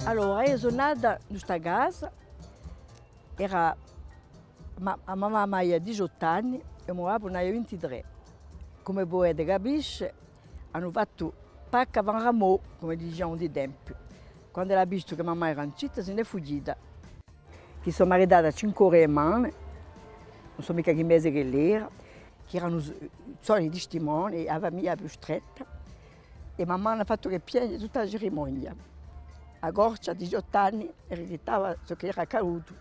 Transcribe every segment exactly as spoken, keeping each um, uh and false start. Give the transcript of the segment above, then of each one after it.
Allora, eiu sò nata in sta casa, era, ma, a mamma avia diciottu anni è u mo babbu n'avia vintitrè. Cum'è pudete capisce, anu fattu pacca fan ramò, cum'è diciamu di tempu. Quand'ella hà vistu chì mamma era in città, si n'hè fughjita. Chì sò maritata à cinque ore di mane, ùn sò micca chì mese ch'ellu era, chì eranu s-, soli i testimoni, a famiglia più stretta, è mamma hà fattu chè pienghje tutta a cerimonia. A corcia à diciottu anni, è rifiutava ciò chì era accadutu,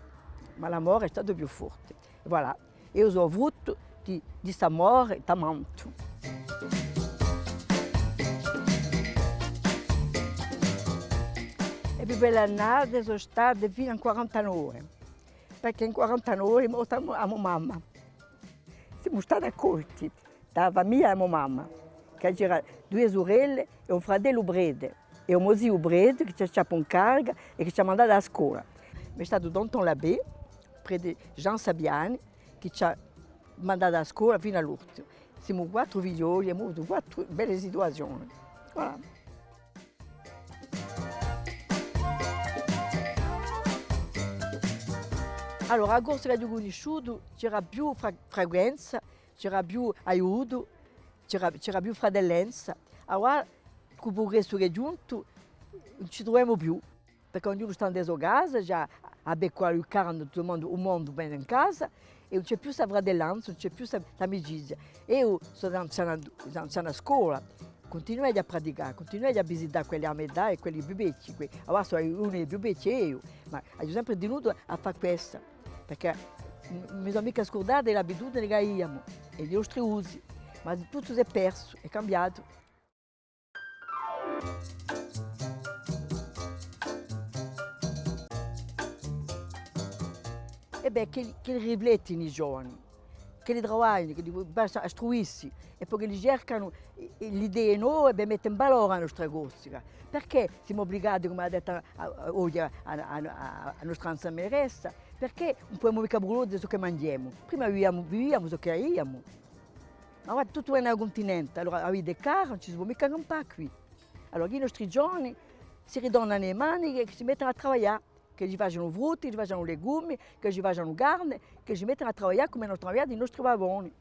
ma l'amore hè statu più forte. È voilà. Eiu sò fruttu di, di st'amore tamantu. E più belle annate sò state finu à quarantanove, perchè in quarantanove hè morta a mo, a mo mamma. Simu stati accolti da a famiglia di a mo mamma, chì c'era duie surelle è un fratellu prete, è un mo ziu prete chì ci hà chjappu in carica è chì ci hà mandatu à a scola. M'hè statu tonton l'abbé, prete Jean Sabiani, chì ci hà mandatu à a scola finu à l'ultimu. Simu quattru figlioli, emu avutu quattru belle situazioni. Voilà. Allora, a Corsica ch'aghju cunnisciutu c'era più fra-, frequenza, c'era più aiutu, c'era, c'era più fratellanza. Avà, cù u prugressu chì hè ghjuntu, ùn ci truvemu più. Perchè ognunu stà in a so casa, ghjà, à bè quale carne, tuttu u mondu, u mondu vene in casa, è ùn ci hè più sta fratellanza, ùn ci hè più sta, sta amicizia. Eiu sò d'anziana, d'anziana scola, cuntinueghju à praticà, cuntinueghju à visità quelli à a mo età è quelli più vechji, que-, avà sò unu di i più vechji eiu, ma aghju sempre tinutu à fà quessa, perchè ùn mi sò micca scurdata di l'abitudine chì aviamu, è di i nostri usi, ma tuttu s'hè persu, hè cambiatu. È bè, chì, chì riflettenu i giovani, chì li travaglianu, chì li basta à struissi, è po chì li cercanu, eh, eh, l'idee nove, è bè, mette in valore a nostra Corsica. Perchè simu ubligati, cum'ella hà dettu, à, à, oghje à, à, à, à a nostra anziana meressa, perchè ùn pudemu micca pruduce ciò chì manghjemu? Prima viviamu, viviamu ciò chì aviamu. Ma guarda, tuttu vene da u cuntinente, allora a vita hè cara, ùn ci si pò micca campà quì. Allora, chì i nostri giovani si ritornanu e maniche, chì si mettenu à travaglià, chì ci faccianu frutti, chì ci faccianu legumi, chì ci faccianu carne, chì si mettenu à travaglià cum'elli anu travagliatu i nostri papponi.